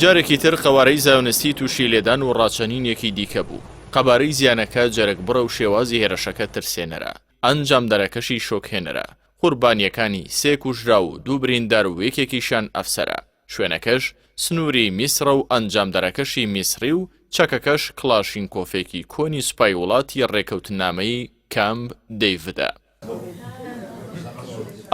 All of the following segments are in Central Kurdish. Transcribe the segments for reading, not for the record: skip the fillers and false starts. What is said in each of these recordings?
جارێکی تر قەوارەی زایۆنستی تووشی لێدان و ڕاچەنینێکی دیکە بوو. قەبارەی زیانەکە جەرگبڕە و شێوازی هێرشەکە ترسێنەرە. ئەنجامدەرەکەشی شۆکهێنەرە. قوربانییەکانی سێ کوژراو و دوو بریندار و یەکێکیشیان ئەفسەرە. شوێنەکەش سنووری میسرە و ئەنجامدەرەکەشی میسری و چەکەکەش کڵاشینکۆفێکی کۆنی سوپای وڵاتی ڕێکەوتننامەی کامپ دەیڤدە.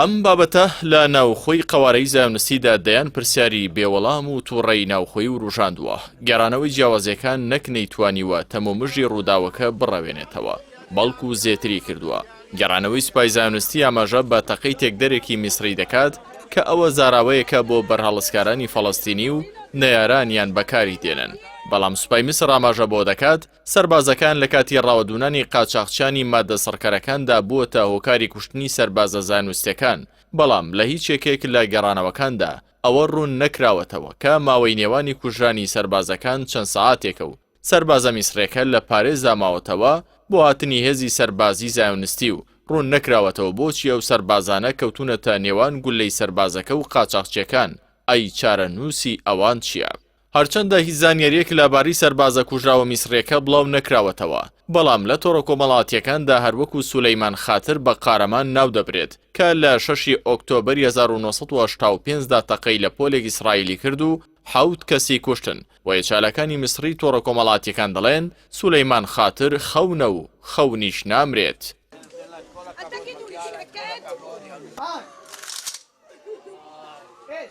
ئەم بابەتە لە ناوخۆی قەوارەی زایۆنستیدا دەیان پرسیاری بێ وەڵام و تووڕەیی ناوخۆیی وروژاندووە. گێڕانەوەی جیاوازییەکان نەک نەیتوانیوە تەمومژی ڕووداوەکە بڕەوێنێتەوە، بەڵکو زێتری کردووە. گێڕانەوەی سوپای زایۆنستی ئاماژە بە تەقەی تێکدەرێکی میسری دەکات کە ئەوە زاراوەیەکە بۆ بەرهەڵستکارانی فەڵەستینی و نەیارانیان بەکاری دێنن، بەڵام سوپای میسر ئاماژە بەوە دەکات سەربازەکان لە کاتی ڕاوەدوونانی قاچاخچیانی ماددە سڕکەرەکاندا بووەتە هۆکاری کوشتنی سەربازە زایۆنستیەکان، بەڵام لە هیچ یەکێک لە گەڕانەوەکاندا ئەوە ڕوون نەکراوەتەوە کە ماوەی نێوانی کوژرانی سەربازەکان چەند سەعاتێکە و سەربازە میسڕیەکە لە پارێزدا ماوەتەوە بۆ هاتنی هێزی سەربازی زایۆنستی و ڕوون نەکراوەتەوە بۆچی ئەو سەربازانە کەوتوونەتە نێوان گوللەی سەربازەکە و قاچاخچیەکان، ئەی چارەنووسی ئەوان چیە؟ هەرچەندە هیچ زانیارییەک لەبارەی سەربازە کوژراوە میسڕییەکە بڵاو نەکراوەتەوە، بەڵام لە تۆڕە کۆمەڵاتییەکاندا هەروەکو سولەیمان خاتر بە قارەمان ناودەبرێت کە لە شەشی ئۆکتۆبەری 1985 دا تەقەی لە پۆلێک ئیسرائیلی کرد و حەوت کەسی کوشتن، بۆیە چالاکانی میسڕی تۆڕە کۆمەڵاتییەکان دەڵێن سولەیمان خاتر خەونە و خەونیش نامرێت.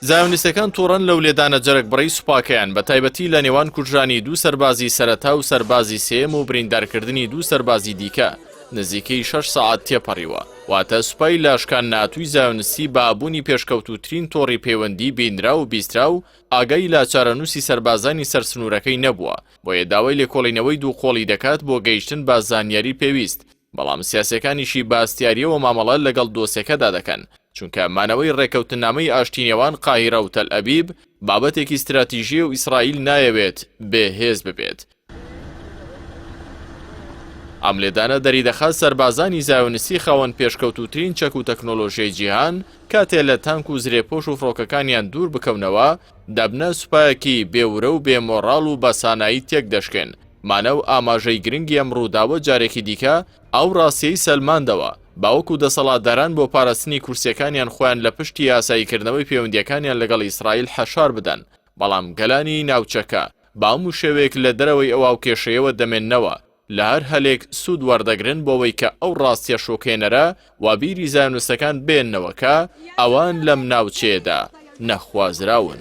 زایۆنیستەکان توڕەن لەو لێدانە جەرگبڕەی سوپاکەیان، بە تایبەتی لە نێوان کوژرانی دوو سەربازی سەرەتا و سەربازی سێیەم و بریندارکردنی دوو سەربازی دیکە، نزیکەی شەش سەعات تێپەڕیوە. واتە سوپای لاشکان نەهاتووی زایۆنستی بە هەبوونی پێشکەوتووترین تۆڕی پەیوەندی بینراو و بیستراو ئاگای لە چارەنووسی سەربازانی سەر سنوورەکەی نەبووە، بۆیە داوای لێکۆڵینەوەی دووقۆڵی دەکات بۆ گەیشتن بە زانیاری پێویست، بەڵام سیاسیەکانیشی بە هەستیاریەوە مامەڵە لەگەڵ دۆسیەکەدا دەکەن، چونکە مانەوەی ڕێکەوتننامەی ئاشتی نێوان قاهیرە و تەلئەبیب بابەتێکی ستراتیژیە و ئیسرائیل نایەوێت بێ هێز ببێت. ئەم لێدانە دەریدەخات سەربازانی زایۆنستی خاوەن پێشکەوتووترین چەک و تەکنۆلۆژیای جیهان کاتێ لە تانک و زرێپۆش و فڕۆکەکانیان دوور بکەونەوە دەبنە سوپایەکی بێ ورە و بێ مۆڕاڵ و بە سانایی تێکدەشکێن. مانا و ئاماژەی گرنگی ئەم ڕووداوە جارێکی دیکە ئەو ڕاستیەی سەلماندەوە، باوەکو دەسەڵاتداران بۆ پاراستنی کورسیەکانیان خۆیان لە پشتی ئاساییکردنەوەی پەیوەندیەکانیان لەگەڵ ئیسرائیل حەشار بدەن، بەڵام گەلانی ناوچەکە بە هەموو شێوەیەک لە دەرەوەی ئەو هاوکێشەیەوە دەمێننەوە، لە هەر هەلێک سوود وەردەگرن بۆوەی کە ئەو ڕاستیە شۆکهێنەرە وەبیری زایۆنستەکان بێننەوە کە ئەوان لەم ناوچەیەدا نەخوازراون.